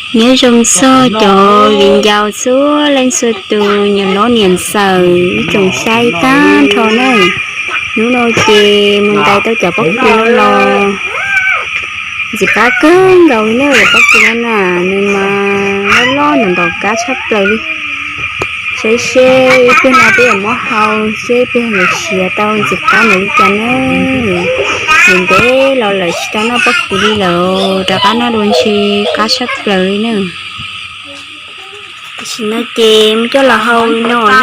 Nyob zoo txog cov viv ncaus txhua leej txhua tus, niam hlob niam ntxawm ib tsoom saib tag nrho na. Hnub no ces mus ntais tau cov pob kws no los ntxim qab kawg nkaus li na. Pob kws no na, nws mas loj loj ntom ntom kab tshaj plaws li. Saib seb ib pliag no peb yuav muab hau seb ib pliag yuav siav tau ntxim qab npaum li cas na. Ntev ntev los lawm tsis tau noj pob kws li lawm, rov qab noj dua ntsis qab tshaj plaws li na. Tam sim no ces mus coj los hau li no na.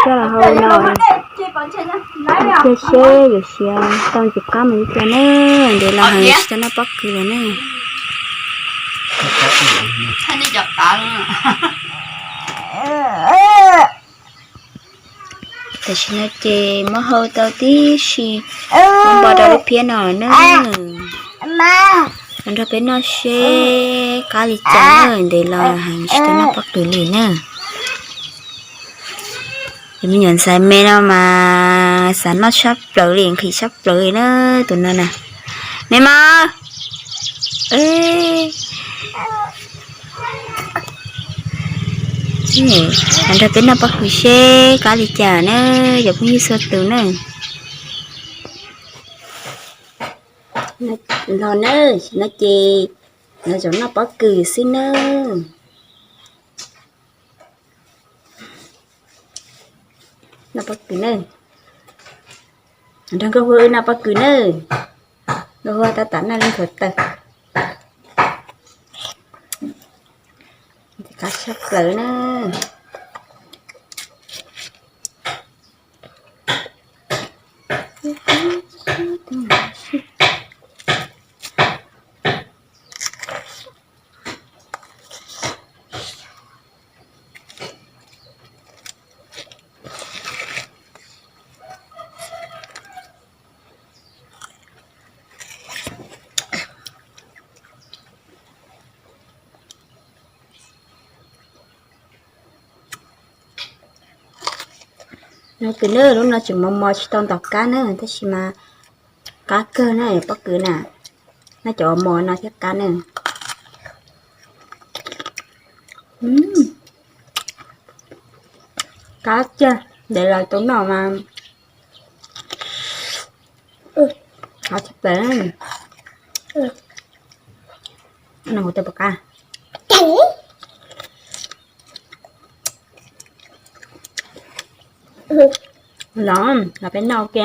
Coj los hau li no, cia seb yuav siav tau ntxim qab mus li cas na. Ntev los heev tsis tau noj pob kws lawm na. Tam sim no ces muab hau tau tib si, muab npo rau lub phiab no na. Los nrog peb noj seb qab li cas na, ntev los heev tsis tau noj pob kws li na. Cov me nyuam ntxhais me no mas xav noj tshaj plaws li, nqhis tshaj plaws li na tus no na. Me mos, los nrog peb noj pob kws seb qab li cas na, cov phooj ywg txhua tus na. Los na, no ces los zaum noj pob kws xwb na. Noj pob kws na. Nrog Nkauj Huab wb noj pob kws na. Nkauj Huab tab tom noj lub ntxhuav taw. Qab tshaj plaws na. Noj kws na, lub no tseem mos mos tsis tau ntom kab na, tab sis mas qab kawg na, pob kws na. Noj cov mos no thiab qab na. Qab tiag, ntev lawm tau noj mas qab tshaj plaws. No hu tau puas qab? Los, los peb noj ua ke.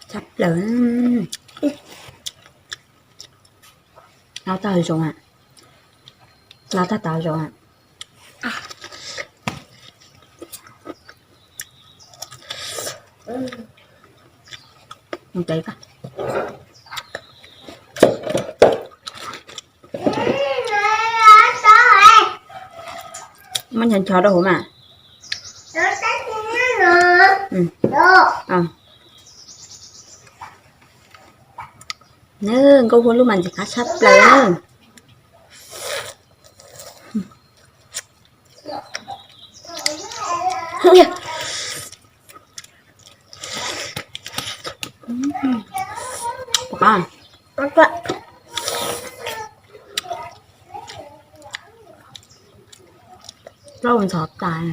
Tshaj plaws. Los tag zoo, los tag tod zoo. Muab ncho ncho rau hauv mas. Nkauj Huab lub mas ntxim qab tshaj plaws. Plaub ntxhov tas.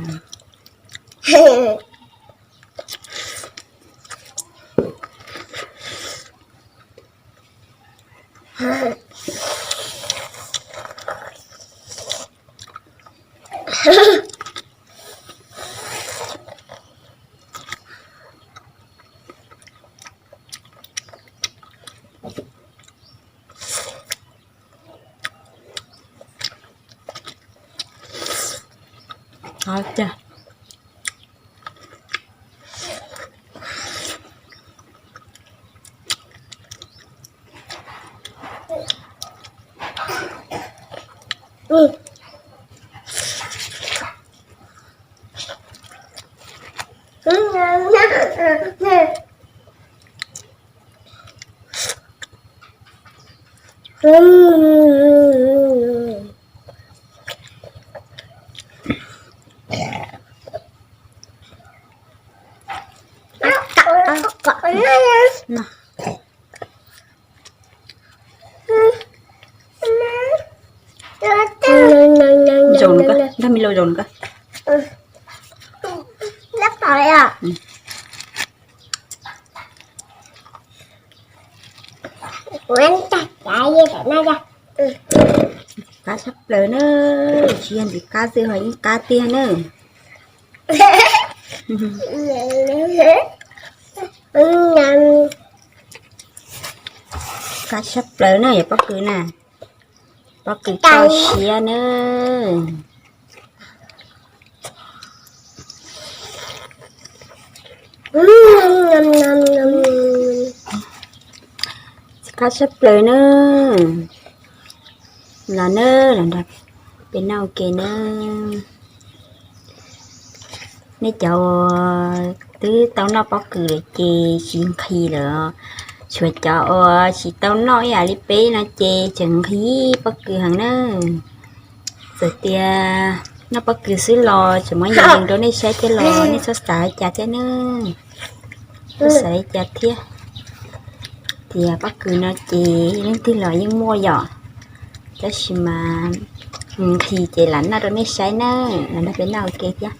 Zaum nws ko, nrog me laus zaum nws ko. Qab tshaj plaws na, tsis yog ntxim qab xwb ho yeej qab tiag na. Qab tshaj plaws na yog pob kws na, pob kws toj siab na. Qab tshaj plaws na. Los na, los nrog peb noj ua ke na. Nej cov uas twb tau noj pob kws lawm ces tsis nqhis lawm, tshuav cov uas tsis tau noj ib yam li peb no ces tseem nqhis pob kws heev na. Txawm tias noj pob kws xwb los tseem muab ncas ncees rau nej saib thiab los nej txhob xav li cas thiab na. Txhob xav li cas thiab, tias pob kws no ces leej twg los yeej muaj yom, tab sis mas nqhis ces lam noj rau nej saib na, los nrog peb noj ua ke thiab.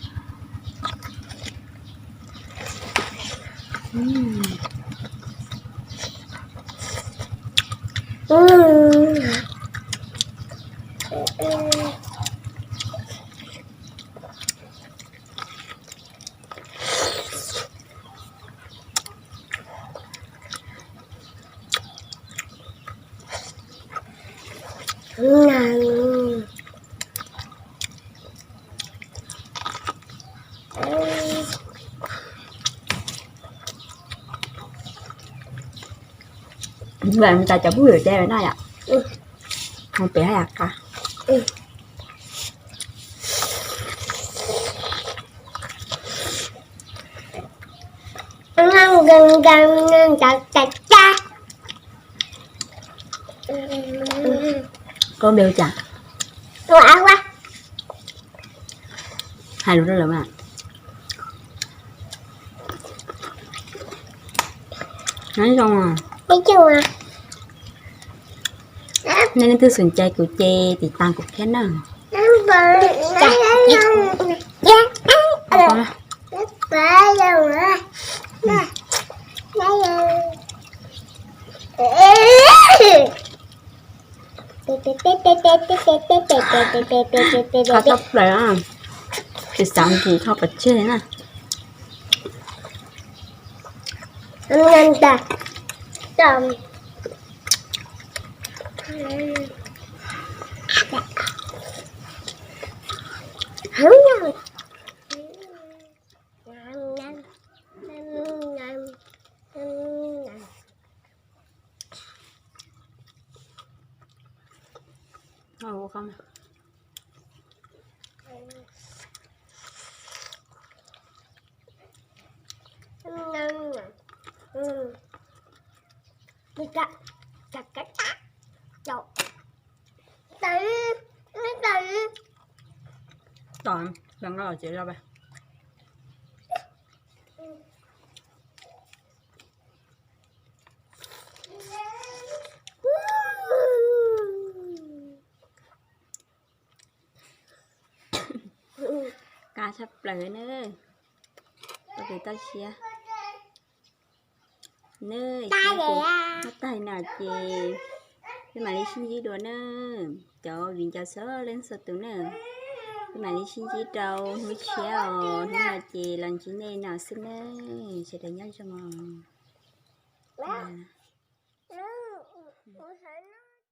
Ntawm cov pub lwm ces no yom, pem haj yam qab. Koj npe hu cas? Hais lus rau lawv mas. Nyob zoo. Nej leej twg xom cai kuv ces tiv tas kuv thiab na. Qab tshaj plaws, tsis xav nqhis kho pov tseg na. Tom, nqa los tsev los. Qab tshaj plaws na, tau kev toj siab. Nab, tag no ces peb mam li sib ntsib dua na, cov viv ncaus txhua leej txhua tus na. Peb mam li sib ntsib rau hnub tshiab os, hnub no ces los ntsib nej no xwb na, sawv daws nyob zoo os.